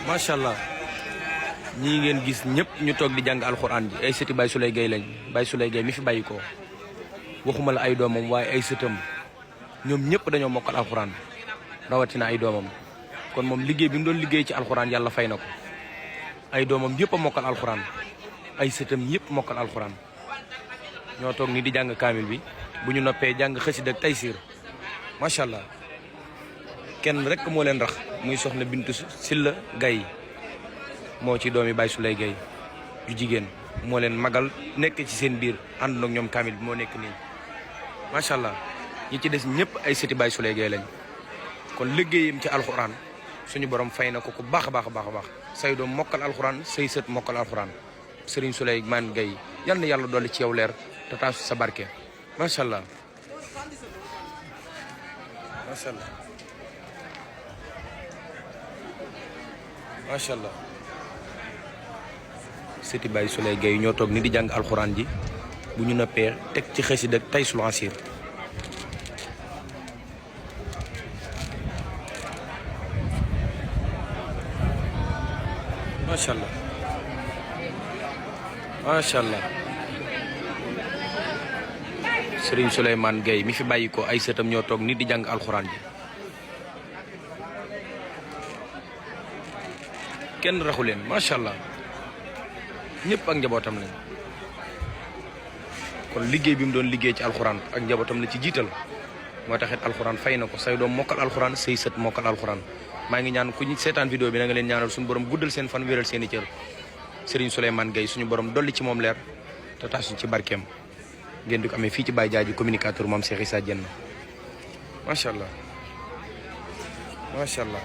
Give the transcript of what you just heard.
macha allah ñii ngeen gis ñëpp ñu toog di jàng alxuraan ji ay sëti Baye Souleye Gueye lañ Baye Souleye Gueye mi fi bàyyi ko waxuma la ay doomam waaye ay sëtam ñoom ñëpp dañoo mokkal alxuraan rawatina ay doomam kon moom liggéey bi mu doon liggéey ci alxuraan yàlla fay na ko ay doomam yëpp a mokkal alxuraan ay sëtam yëpp mokkal alxuraan ñoo toog ni di jàng kaamil bi bu ñu noppee jàng xasida ak taysiir macha allah kenn rek moo leen rax muy soxna Bintu Silla Gaye moo ci doomi Baye Souleye Gueye ju jigéen moo leen magal nekk ci seen biir ànd ak ñoom kaamil bi moo nekk nii macha allah ñi ci des ñëpp ay sëti Baye Souleye Gueye lañ kon liggéeyam ci alxuraan suñu borom fay na ko ku baax a baax a baax a baax say doom mokkal alxuraan say sët mokkal alxuraan Serigne Souleymane Gueye yal na yàlla dolli ci yow leer te taasu sa barke macha allah macha allah macha allah sëti Baye Souleye Gueye ñoo toog ni di jàng alxuraan ji bu ñu noppee teg ci xasida ak Taysul Asiir macha allah macha allah Serigne Souleymane Gueye mi fi bàyyi ko ay sëtam ñoo toog ni di jàng alxuraan ji kenn raxu leen macha allah ñëpp ak njabootam lañ kon liggéey bi mu doon liggéey ci alxuraan ak njabootam la ci jiital moo taxit alxuraan fay na ko say doom mokkal alxuraan say sët mokkal alxuraan maa ngi ñaan ku ñu seetaan vidéo bi na nga leen ñaanal suñu borom guddal seen fan wéral seen i cër Serigne Souleymane Gueye suñu borom dolli ci moom leer te taasuñ ci barkeem ngeen di ko amee fii ci Baye Diadji communicateur Mame Cheikh Issa Diène macha allah macha allah